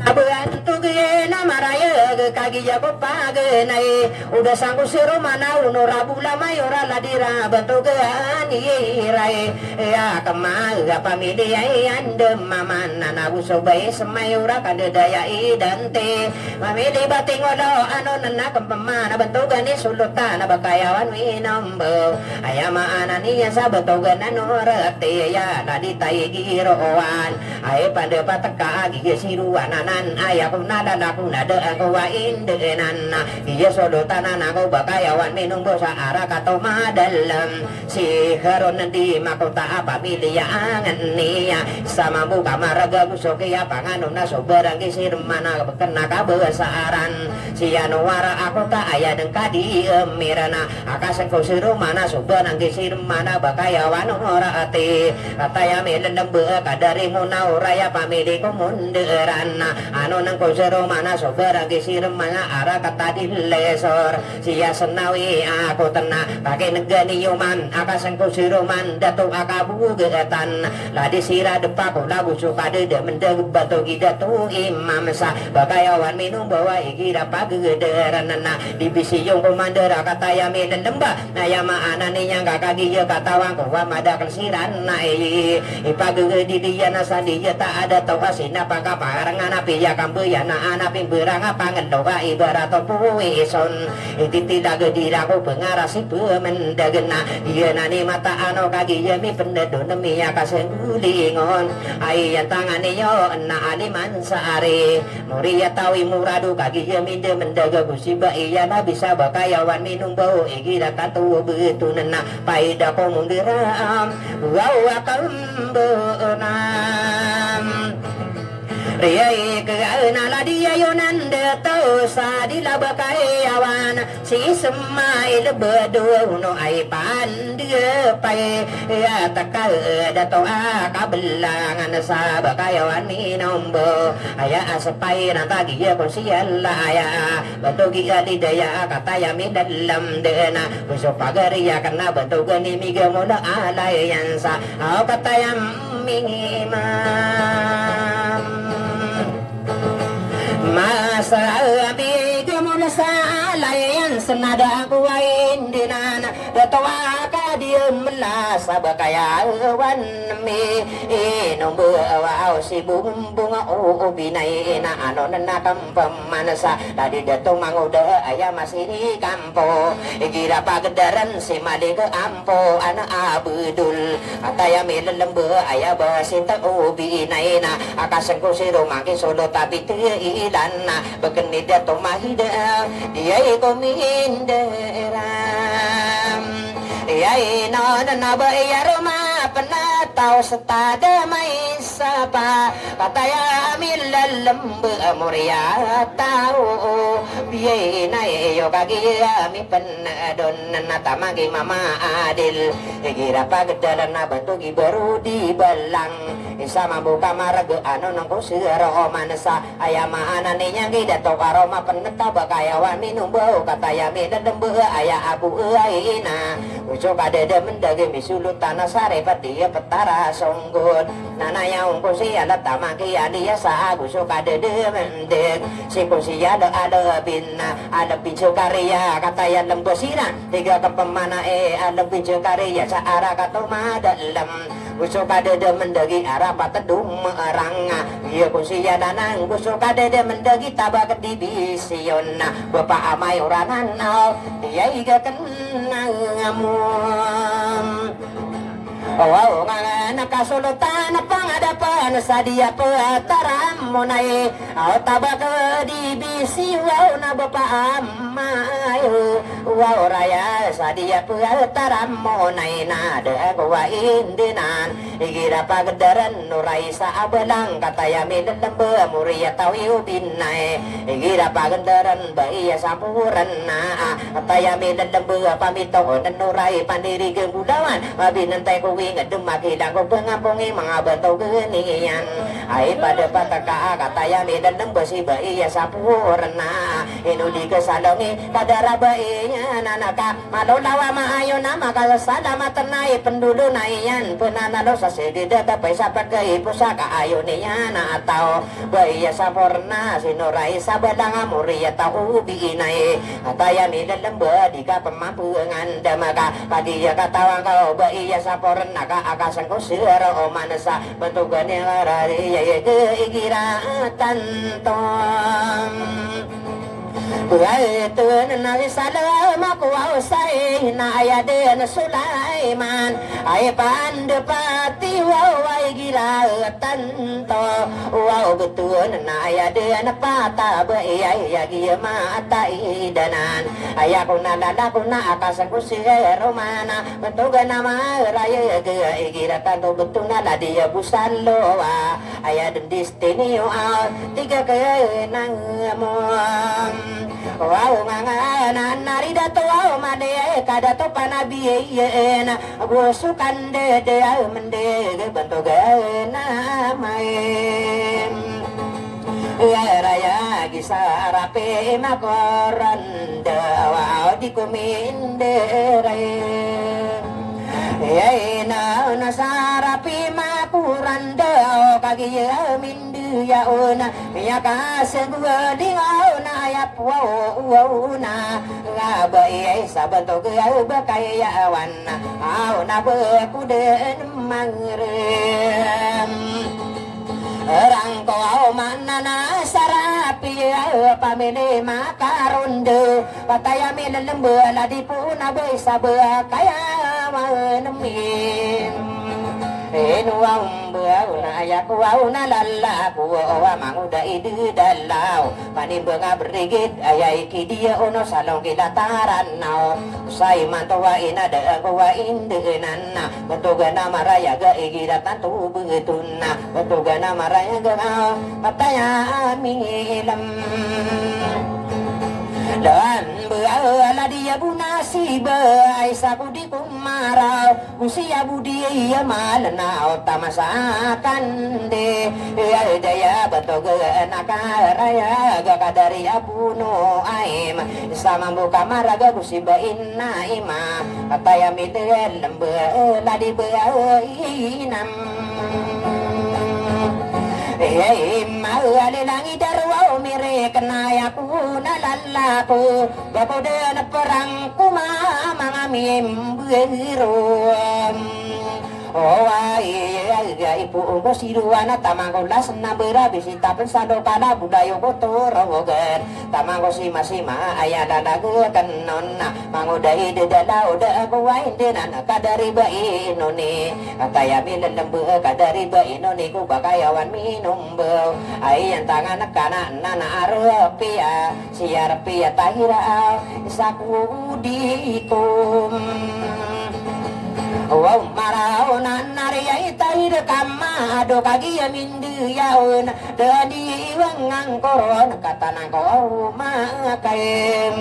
Abaan tugena marayag kagiya ko pagenay. Oda sangko si romana onora bola mayor a ladi ra batogan iray. Iya kama a pamiliya iyan de mamana na bo so bai semayor a kandedaya idante. Mamili ba tingolo ano nena kempemana batogan i solotan a bakayawan winombo. Aya maana niyan sa batogan ano rati ya na di tayi girowan. Ay pandepat ka agi sirowan anan aya ko nalala ko nada ko wa indenan. Iya solotan anan ko bakayawan minombo sa ara kato madalem. Si Harun di makota a pamiliya angan niya. Sa mambo ka maraga bo so kiya pangano na so barangay si romana kena kabasaran. Siya no wara ako ta aya dengka di emirana. Akasengko si romana so barangay si romana bakayawan ora ati. Kataya mi lelembe kadari mona oraya pamili ko monderan. Ano nengko si romana so barangay si romana ara kata di lesor. Siya senawi ako tena. Pakinegani yoman akasengko si roman dato akabugatan. Ladi sira depa ko lago so kadede mendeg bato gida to imam sa. Bakayawan minombo a igira pagederan na. Di bisi yon ko mandera kataya mi lelemba. Na aya maana niyan ka kagiya katawan ko wa madakel siran na i. Ipagegedi diyan a sa diya ta ada to a sina pakaparangan a piya kambeyan a ana pimberang a pangendo a ibarat o puwi ison. Ititilag dira ko pengarasi pemendeg na. Iyan ani mataan o kagiya mi pendedon miya kasenggulingon. Ay iyan tangan iyo na aliman sa ari. Moriya tawi morado kagiya mi de mendaga ko siba iyan a bisa bakayawan minombo igira tanto betonen na. Paida ko monggeram. Wawa kembenam. Riyai kena ladi ayonan de to sa di la bakayawan. Si Ismail bedo no ay pande pay. Ya taka dato a kabelangan sa bakayawan minombo. Aya asapay na tagiya ko siyala aya. Batogi a di daya kataya mi dalam dena. Ko so pagari a kena batogan i miga mona alay iyan sa. Aw kataya mingimam. Masa a miga mona sa alay iyan sa nada ko a indinan. Dato a kadiya mela sa bakayawan mi. Inombo a wa aw si bumbong a o binay na ano na nakam Pemanasa, ladi dato mangoda aya masini kampo. Igira pagdaran si mali ke ampo ana abdul. Kataya mi lelemba aya ba sinta obi inaina. Akasengko si romangki solo tapi te ilana. Bekeni dato mahida. Iyai ko minderam. Iyai no nana ba iya roma penataw setada mais. Tapa, kataya mi lelem be moriya taw. Biyai na iyo kagiya mi pen don na tamang ki mama adil. Igira pagdalan na bantu ki baru di balang. Isa mambo ka marag ano nang ko sero manasa. Aya maana niyan ki dato karo mapeneta ba kayawan minombo kataya mi lelem be aya abu ina. Uso kadedem ndagi misulutan a sare pati petara songgot. Nanaya ongko siya la tamang kiya niya sa ago so kadedemendeg. Siko siya la alebin, alebin so kariya kataya lembesiran. Tiga kepemana e alebin so kariya sa ara kato madalem. Uso kadedemendegi ara patedum erang. Iya ko siya danang uso kadedemendegi tabak di bisiyon. Bapa amay oranan aw. Iya iga kenang amum. Wow, nga, nga, nakasolotan a pangadapan sa diya petaram mo na i. Aw tabak di bisi, wow, na bapa amay. Wow, raya sa diya petaram mo na i na de ko wa indinan. Igira pagdaran no rai sa abalang kataya mi lelem be moriya taw iyo binay. Igira pagdaran ba iya sampuran na. Kataya mi lelem be pamito o neno rai panirigen bulawan. Mabinentay ko winged makilang ko pengampong i manga bantaw geniyan. Ay pada pataka kataya mi lelem be si ba iya sampuran na. Ino di kesalongi kadara ba iya nanaka. Malolawa maayo na makasasalamat na i pendolo na iyan. Penanalo sa segi dada pay sa pagkaipo sa kaayo niyan a taw. Ba iya samporna sino rai sa badang a moriya taw ubi inay. Kataya mi lelem be di ka pemampengan da maka. Kagiya katawan ka o ba iya samporna ka akaseng ko sero o manasa. Bentugan iya rari iya iya ke igira tantom. Biyai tun na i salama ko aw sai na aya den Sulaiman. Ay pande pati waw ay gira tanto. Waw betun na aya den pata ba iya iya giya mata idanan. Aya ko na lala ko na akaseng ko si romana. Bentugan a maraya ge igira tanto betun na ladi ya busalowa. Aya den destiny o aw tiga kenang mo. Waw nga nga na nari dato waw made ka dato panabi yen. Ago so kande de aw mende ge banto gana maem. Raya gisa rape makoran da waw di kuminde rae. Ina na sarapi makuran da kagiya mindiya ona. Miyakasegwa di ona ya puwa ona. Ngaba iya isa banto gaya bakaya wana. Aw na bakudan mangrem. Rangko aw manana sarapi aw pamili makarondo. Pataya mi lelembe ladi puna be isa be kaya manemim. Eno aw mbe aw na aya ko aw na lala ko aw mangoda i de dalaw. Panimbenga berigid aya i kidiya ono salong kidataran naw. Usay manto wa ina de ko wa inde nana. Betogan a maraya ga igira tanto begetun na. Betogan a maraya ga, ah, pataya mi ilem. Dan be ala dia bunasi be ay sa ko di ko maraw. Usiya budi iya malena o tamasakan de. Iya daya betogan a karaya ga kadari abuno aim. Isa mambo kamaraga ko si ba inna ima. Pataya mi de lembe ladi be inam. Iya ima ali langi darwa o mire kenaya ko na lalapo. Bako de na perang ko mama ngami mbero. Owai, iya, iya, ipo, ongko siruan a tamangko las na berabi si tapen sado kala budayo ko torogen. Tamangko sima-sima, aya lalago kenon na. Mangoda ide dalaw, da ako wain de na, na kadari ba inoni. Ataya mi lelembe, kadari ba inoni, ko bakayawan minombe. Ay, antangan kana, na, na, arepiya. Siyarpi a tahira a isa ko di ko. Waw maraw na nari ay taid kama ado kagiya mindiyawn da di iwang angkoron katanang ko waw makaim.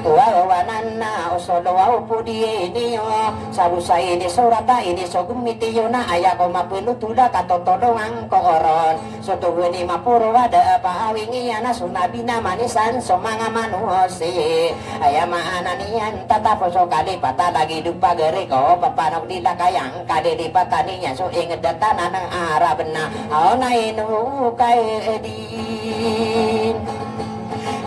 Waw wanan na osolo waw podi ini o sabusa ini sorata ini so gomiti yo na aya ko mapelo toda katotolongan ko oron. So togo ni maporo wada a paawing iyan a so nabi na manisan so manga manosiya. Aya maana niyan tatapos so kalipatan lagid o pagari ko papanog di lakayang kalilipatan iyan so inged a tanan a Arab na aw na ino kay din.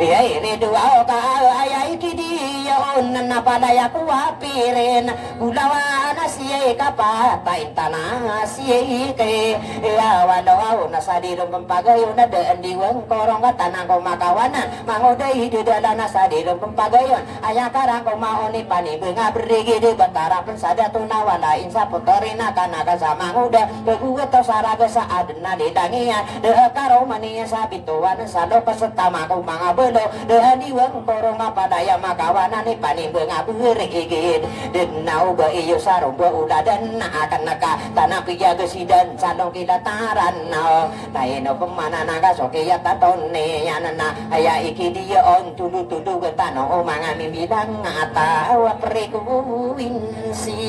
Iya ini dowa o ka aya ikidi ya on na palaya ko apirin. Bolawan a siyay kapatay tana siyay kay iya walaw na sadilom pempagayon na daan di wengkorong katanan ko makawanan mangoday di dalan a sadilom pempagayon aya karang ko maoni panibeng a berigi di betara pensada tona wala insa potori na kana kasa mangoda beguwa to saraga sa aden na lidangiyan de karo maniya sabi towan sa lokas tama ko manga belo de andi wengkorong a palaya makawanan i panibeng a berigid. Den na oba iyo sa romba oladan na akan naka tana piyagasidan sa longkilataran na o na ino pemana na kasokiya taton iyan na aya ikidiya on tolotolo getano o manga mimbilang a tawa perikuwinsi.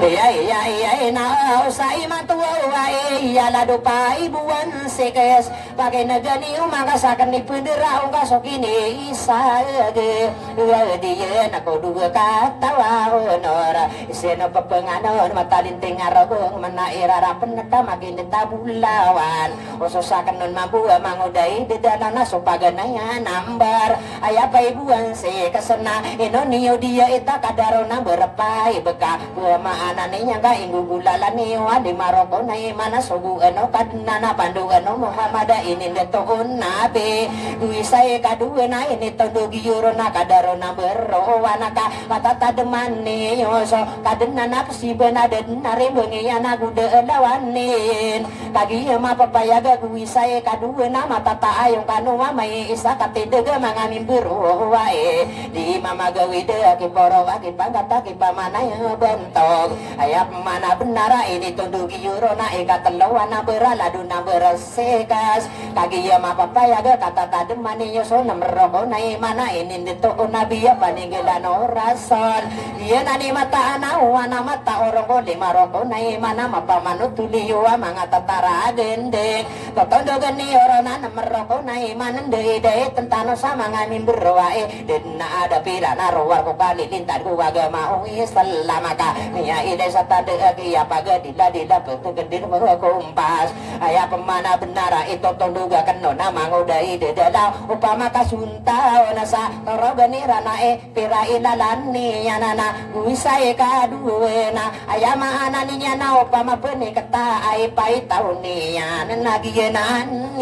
Iya iya iya ina o sa imanto wa iya lado pa ibuwan sikes. Pakinegani o manga saken i pendera o kasoki ni isa ege. Iya diyan ako dowa katawa onor. Iseno pepenganon matalinting a rogong mena irarapen na tamakin di tabolawan. Oso saken non mambo a mangoday di dalan a so paganay a nambar. Aya paibuwan si kasena ino niyo diya ita kadaro na berepay beka. Wa maana niyan ka inggogolalan iyo a di maroko na imana sogo eno kadena na pando eno Muhammad a ini ndeto o nabi. Gowisa i kadowa na ini tondo giyoro na kadaro na berowan ka matatademan iyo so kadena na pesiben a deden a rimbeng iyan a goda elawan in. Kagiya mapapayag a gowisa i kadowa na matataayong kano a mai isa katideg a manga mimber o wa i di mamagawid a kiporo a kipangkat a kipamanay a bantog. Aya pemana benar a ini tondo giyoro na ikatelo a namber a lado namber a sikas. Kagiya mapapayag a katatademan iyo so na meroko na imana ini ndeto o nabi a paninggelan o rason. Iya na ni mataan a wana mata orong ko di maroko na imana mapamanotoli iyo a manga tatara a dendeng. Totondogen iyo ron a na meroko na iman ndai dai tentano sa manga mimber wa i. Den na ada pira na rowar ko kalilintad ko agama o Islam ka. Miya ilay sa tanda a kiya pagadila dila petegendir manga kompas. Aya pemana benar a ito tondoga keno na mangoda i dedala opama kasunta o na sa torogen iran a i pira ilalan iyan a na gowisa i kadowa na. Aya maana niyan na opama peniketa a ipaitaw niyan na giyanan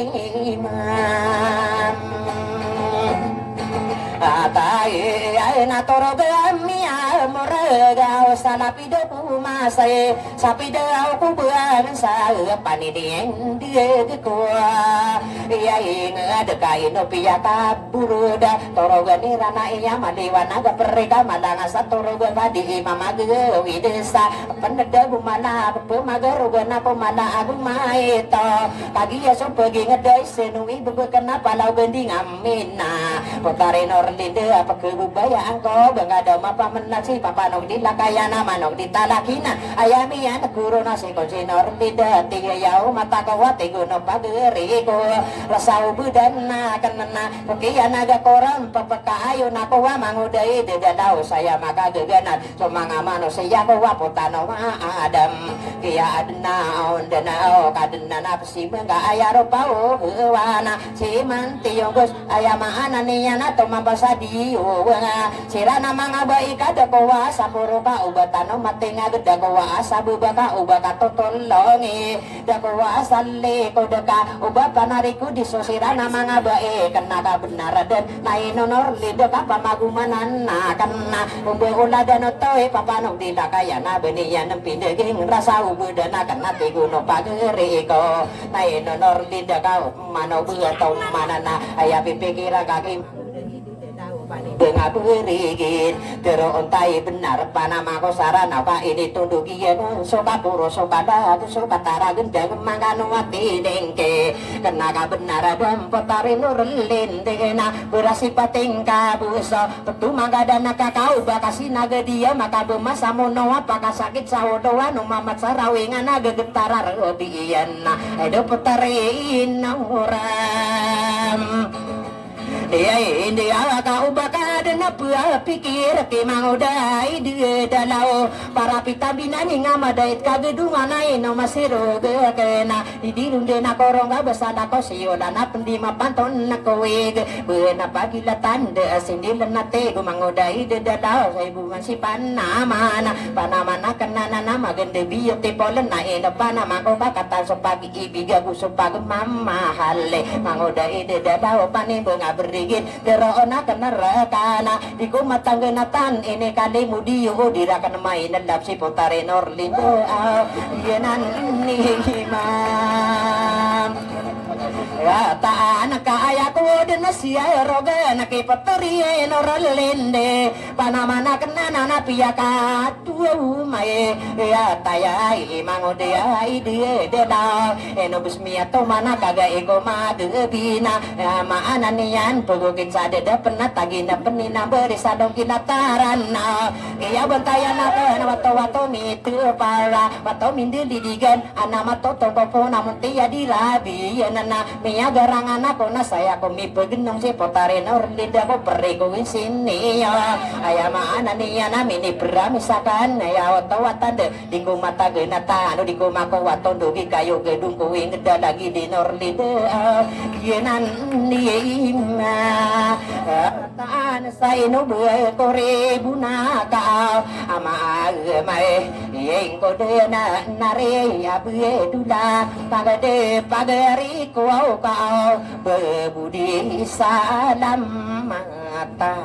iman. Atay ay na toroga miya moraga o sa lapido ko masay. Sapidaw ko bangsa panidiyeng diyeg ko. Iya inged ka ino piyakaburod. Torogen iran a iya maliwanag a perika malanga sa torogen ka di imamagawid sa peneda gomana pemagarogen a pemana a gomaito. Kagiya so peginged a iseno i bebeken a palaw gending a mina. Potari Norlinda a pekebebayaan ko bengada mapamenat si papanog di lakayan a manog di talakinan. Aya miyan koro na si konsinor di dati yaw mata ko wati gono pagari ko. Rasa ubedan na kenena. Kokiyan a gakoran pepekaayo na ko wa mangoday di dadaw saya makagaganan. So manga manosiya ko wa potano ma Adam. Kiya adena on dena o kadena na pesimenga aya ropa o wana. Si manti yongkos aya maana niyan a tomambasa di o wana. Siran a manga bai ka da ko wa sa poro ka o ba tano matenga geda ko wa sa beba ka o ba ka totolongi. Da ko wa sa le ko da ka o ba panari ko di so siran a manga bai kena ka benar den na ino Norlinda ka pamagomanan na kena o ba o ladan o toy papanog di lakaya na beniyan pindeging rasa o ba da na kena tigono pagari ko na ino Norlinda ka o mano ba to manana aya pipikira kaki. Bnga brigid, tero ontai bnar panaman ko sarana ba ini tondog iyan so kaporo so kadago so kataragen dagem mangkano ati dengke. Kena ka bnar a dam petarin o relin dena berasi pating kabuso. Petu mangkadana kakao baka sinagad iya makabemasa mono a pakasakit sa odoan o mamat sarawingan a gegetar a rebi iyan na edo petarin oram. Iya, indiya ka o ba ka den a pphikir ki mangoda i di dalao. Para pita binani nga madait ka gedungan a ino masiro ge kena. Di di ronde na korong ka basa na ko siyolan a pendi mapanton na kowig. Bena pagilatan de a sindil na tego mangoda i di dalao. Sa ibuman si panamana. Panamana kena na na magende biyo ti polen na ino panaman ko kakatan so pagi Ibig ako so pagmamahal, eh. Mangoda i di dalao panimbang a berigid, tero ona kena rekana. Di ko matanggenatan ini kali mo di o di raken main lab si putarin orlindo. Aw, iyanan ni imam. Rataan ka aya ko den siya roga na ki putari norlinde. Panamana kena na na piya ka Tuwa umay, iya taya i mangodi ay di dela. Eno bes miyato mana kaga iko madebina. Maana niyan pogokit sa deda pena tagina penina beri sa dong kinataran na. Iya bentaya na kena wato-wato mitu para wato mindilidigan. Ana matotong ko pona munti a di rabi iyan na miyagarang ana ko na saya ko mipegenong si potarin orlid ako peri ko winsini ya. Aya maana niyan a miniperami sakan ya oto watan de di ko matagen a tano di ko mako waton dogi kayo gedung ko wingeda lagi di norlid iyan an di ima. Taan sa ino be ko ribu na ka ama age mae. Iyeng ko dena nari abe dula pagade pagari ko aw ka aw bebudi salam mata.